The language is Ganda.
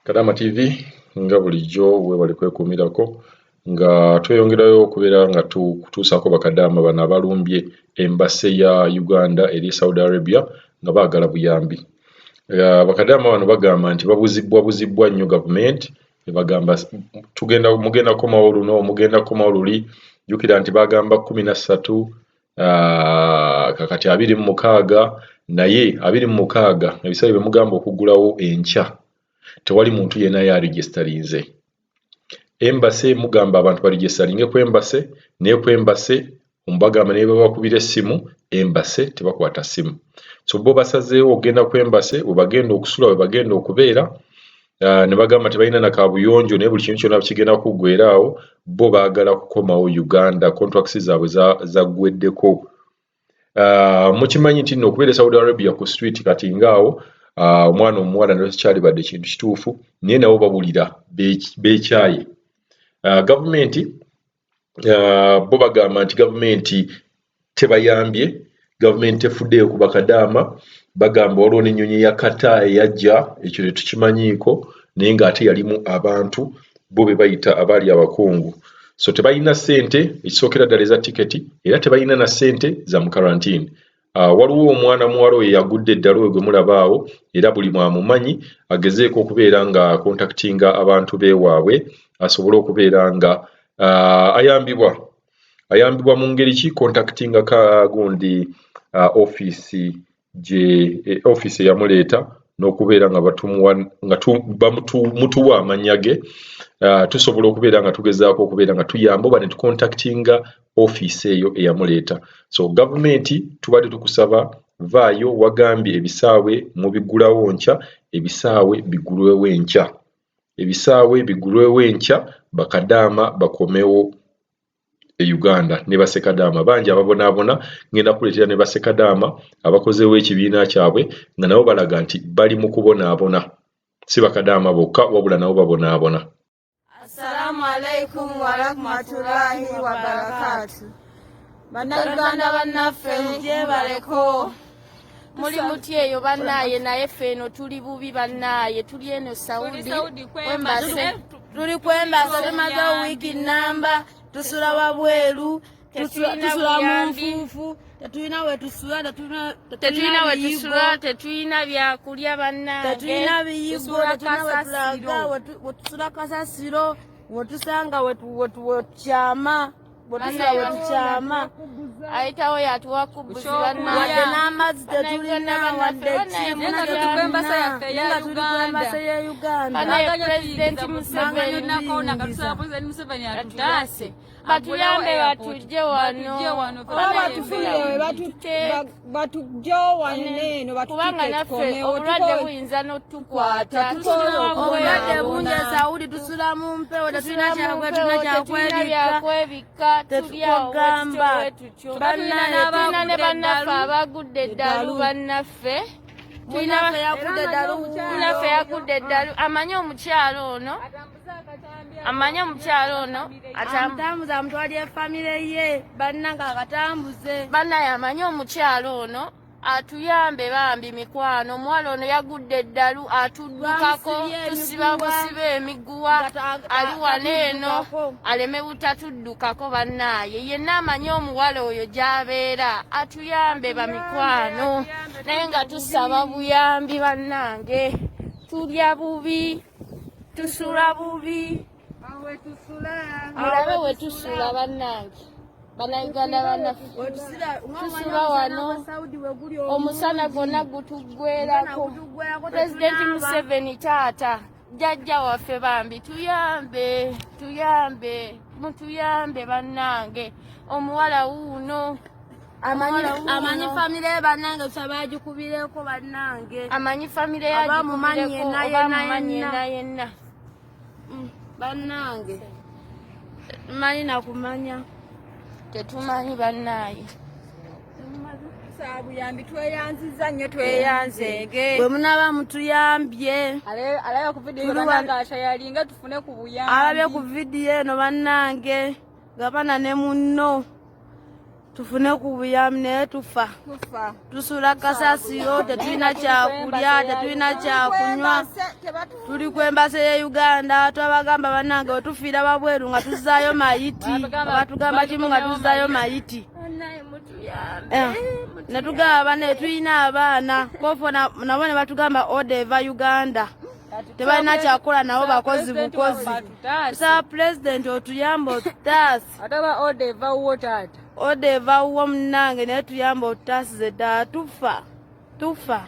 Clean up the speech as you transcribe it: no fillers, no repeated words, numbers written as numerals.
Kadaama TV nga bulijjo weebale kwekuumirako nga tweyongerayo okubeera nga tukutuusaako bakadaama bano abalumbye embassy ya Uganda eri e Saudi Arabia nga baagala buyambi. Bakadaama bano bagamba nti babuzibbwa buzibbwa nnyo gavumenti ebagamba tugenda mugenda kukomawo luno mugenda kukomawo luli jjukira nti bagamba 13 kakati 26 naye 26 ebiseera bye mugamba okuggulawo enkya tewali muntu yenna yaregistarinze embassy mugamba abantu baregistaringe ku embassy naye ku embassy bagamba naye babakubira essimu embassy tebakwata ssimu so bo basazeewo okugenda ku embassy webagenda okusula webagenda okubeera ne bagamba tebalina na kabuyonjo naye buli kintu kyonna kigenda kuggwera awo bo baagala kukomawo Uganda contracts zaabwe zaggweddeko. Mukimanyi nti nno okubeera e Saudi Arabia ku street kati ngaawo omwana omuwala naye tekyalibadde kintu kituufu naye nabo babulira beekyaye. Gavumenti bo bagamba nti gavumenti tebayambye, gavumenti tefuddeeyo ku bakadaama bagamba waliwo n'ennyonyi ya Qatar eyajja ekyo tetukimanyiiko naye ng'ate yalimu abantu bo be bayita abaali abakungu so tebalina ssente ekisookera ddala eza tiketi era tebalina na ssente za mu quarantine. Waliwo omwana muwala oyo eyagudde eddalu oyo gwe mulaba awo era buli mwamumanyi agezeeko okubeera nga akontaktinga abantu b'ewaabwe asobole okubeera nga ayambibwa ayambibwa mu ngeri ki kontaktinga ka gundi ofiisi gye ofiisi eyamuleeta n'okubeera nga batumuwa nga bamutuwa amannya ge tusobola okubeera nga tugezaako okubeera nga tuyamba oba ne tukontaktinga ofiisi eyo eyamuleeta. So gavumenti tubadde tukusaba vaayo wagambye ebisaawe mubiggulawo nkya ebisaawe biggulwewo enkya ebisaawe biggulwewo enkya bakadaama bakomewo e Uganda ne basekadaama bangi ababonaabona ngenda kuleetera ne basekadaama abakozeewo ekibiina kyabwe nga nabo balaga nti bali mu kubonaabona si bakadaama bokka wabula nabo babonaabona. Assalamu alaikum warahmatullahi wabarakatu. Bannayuganda bannaffe mugyebaleko. Muli muti eyo bannaaye naye ffe eno tuli bubi bannaaye tuli eno Saudi kwembase tuli kwembase tumaze wiiki namba tusula wabweru tusula mu nfuufu tetulina wetusula tetulina wetusula tetulina byakulya bannange tetulina biyigo tetulina wetulaga wetusula kasasiro wetusanga wetukyama wetusula wetukyama ayitawo yatuwa kubuzi wadde n'amazzi tetulina wadde kikwembasa ya Uganda Pulezidenti Museveni atutaase batuyambe batujje wano oba batufunire batujje wano eno kubanga naffe obulwadde buyinza n'otukwata obulwadde bungi Saudi tusula mu mpewo tetulina tetulina byakwebikka tetugamba tulina ne bannaffe abagudde eddalu bannaffe munaffe yagudde eddalu amanyi omukyalo ono amanyi omukyalo ono atambuze amutwalire famire ye bannange akatambuze bannaye amanyi omukyalo ono atuyambe bambi mikwano omuwala ono yagudde eddalu atuddukako tusiba busiba emiguwa ali wano eno aleme butatuddukako bannaaye yenna amanyi omuwala oyo gy'abeera atuyambe bamikwano naye nga tusaba buyambi bannange tulya bubi tusula bubi mulabe we tusula bannange bannayuganda bannaffe tusula wano omusana gwonna gutuggwerako Pulezidenti Museveni taata jjajja waffe bambi tuyambe tuyambe mutuyambe bannange omuwala wuuno amanyi famire bannange tusaba agikubireko bannange amanyi famire abamumanyi yenna yenna yenna bannange manyi nakumanya tetumanyi bannaaye buyambi tweyanziza nnyo tweyanzeege bwe munaba mutuyambye alabe ku vidiyo bannange ashayalinga tufune ku buyambi alabe ku vidiyo eno bannange gabana ne munno. Tufune ku buyambi naye tufa, tusula kasasiro, tetulina kyakulya, tetulina kyakunywa, tuli ku embase ye Uganda. Twabagamba bannange wetufiira babweru nga tuzaayo mayiti, batugamba kimu nga tuzaayo mayiti. Eh, netugamba bane tulina abaana kofo nabo ne batugamba oda eva Uganda, tebalina kyakukola nabo bakozi bukozi. Tusaba pulezidenti otuyambe otutaase. Ataba oda eva wuwo taata. Oda eva wuwo munnange, naye tuyambe otutaasize ddala, tufa tufa.